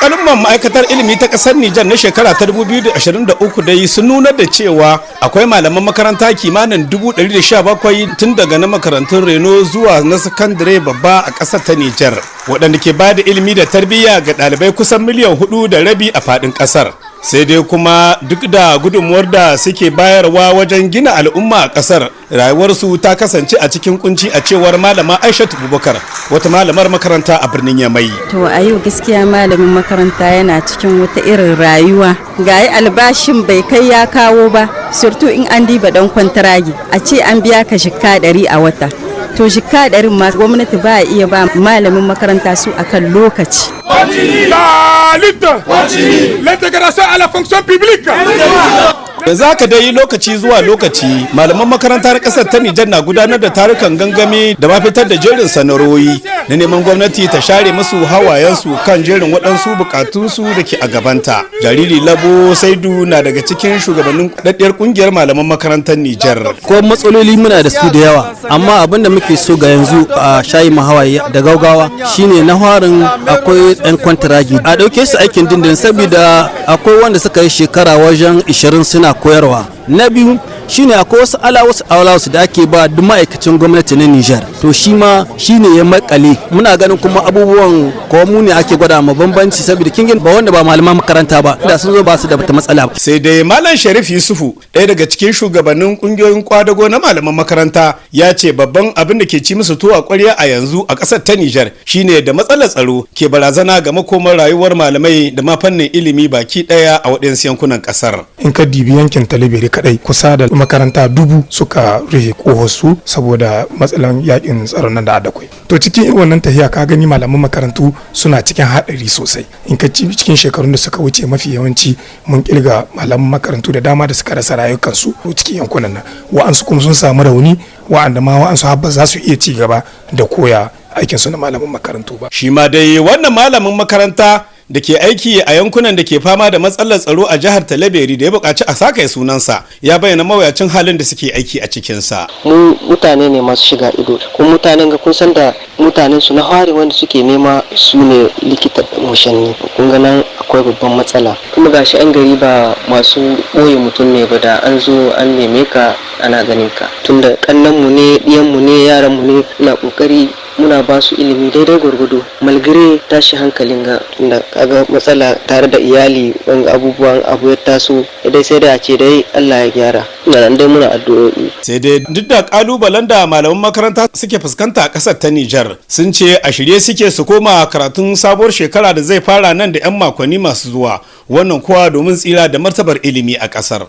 Alƙalumman ma'aikatar ilimi ta ƙasar Nijar na shekara ta 2023 dai sun nuna da cewa akwai malaman makaranta kimanin 117 tun daga na makarantun reno zuwa na sakandare babba a ƙasar ta Nijar, waɗanda ke ba da ilimi da tarbiyya ga ɗalibai kusan miliyan 4.5 a faɗin ƙasar. Sai dai kuma duk da gudunmuwar da suke bayarwa wajen gina al'umma a ƙasar, rayuwarsu ta kasance a cikin kunci, a cewar Malama Aishatu Bubakar, wata malamar makaranta a birnin Yamai. To, a yau gaskiya malamin makaranta yana cikin wata irin rayuwa. Ga yi albashin bai kai ya kawo ba, surtout in an diba dan kwantaragi, a ce an biya ka 100,000 a wata. To, 100,000 ma gwamnati ba iya ba malamin makaranta su akan lokaci. La lutte! L'intégration à la fonction publique! Yanzu haka dai, lokaci zuwa lokaci malaman makarantar kasar ta Nijar na gudanar da tarukan gangami da ma fitar da jerin sanarwoyi na neman gwamnati ta share musu hawayensu kan jerin waɗansu bukatunsu da ke a gabanta. Jariri Labo Saidu na daga cikin shugabannin daɗaɗɗiyar ƙungiyar malaman makarantar Nijar. Ko matsaloli muna da su da yawa, amma abin da muke so ga yanzu a shayi hawaye da gaugawa shine, na farin, akwai ɗan kwantaragi, a ɗauke su aikin dindin, saboda akwai wanda suka yi shekara wajen 20 suna koyarwa. Na biyu shine akwai wasu allowance allowance da ake ba duk ma'aikacin gwamnati na Nijar, to shi ma shine ya makale. Muna ganin kuma abubuwan ko mu ne ake gwada ma bambanci, saboda kingin ba wanda ba malaman makaranta ba da sun zo ba su da wata matsala. Sai dai Malam Sharif Yusufu, ɗaya daga cikin shugabannin kungiyoyin kwadago na malaman makaranta, ya ce babban abin da ke ci musu tuwo a ƙwarya a yanzu a ƙasar ta Nijar shine da matsalar tsaro ke barazana ga makomar rayuwar malamai da ma fannin ilimi baki ɗaya a waɗansu yankunan ƙasar. In ka dibi yankin Talabiri kadai, kusa da makaranta 1000 suka rufe kohosu saboda matsalan yakin tsaron nan da adakwai. To, cikin irin wannan tahiya, ka gani malaman makarantu suna cikin haɗari sosai. In ka ci cikin shekarun da suka wuce, mafi yawanci mun kilga malaman makarantu da dama da suka rasa rayukansu cikin yankunan nan. Wa'ansu kuma sun samu rauni, wa'anda ma wa'ansu har ba za su iya ci gaba da koya aikinsu na malaman makarantu ba. Shi ma dai wannan malamin makaranta da ke aiki a yankunan da ke fama da matsalar tsaro a jihar Talabiri, da ya buƙaci a saka sunansa, ya bayyana mawuyacin halin da suke aiki a cikinsa. Mu mutane ne masu shiga ido, kuma mutanen ga kun san da mutanen su na hari wanda suke nema su ne likita mushanni. Kun ga nan akwai babban matsala. Kuma gashi an gari ba masu ɓoye mutum ne ba, da an zo an neme ka ana ganin ka, tunda kannan mu ne, ɗiyan mu ne, yaran mu ne. Muna kokari muna ba su ilimi daidai gwargwado, malgré tashi hankalin ga, tunda kaga matsala tare da iyali, wanga abubuwan abu ya taso dai, sai dai a ce dai Allah ya gyara. Ina nan dai muna addu'o'i. Sai dai duk da kalubalen da malaman makaranta suke fuskanta a kasar ta Nijar, sun ce a shirye suke su koma karatun sabuwar shekara da zai fara nan da 'yan makonni masu zuwa, wannan kuwa domin tsira da martabar ilimi a kasar.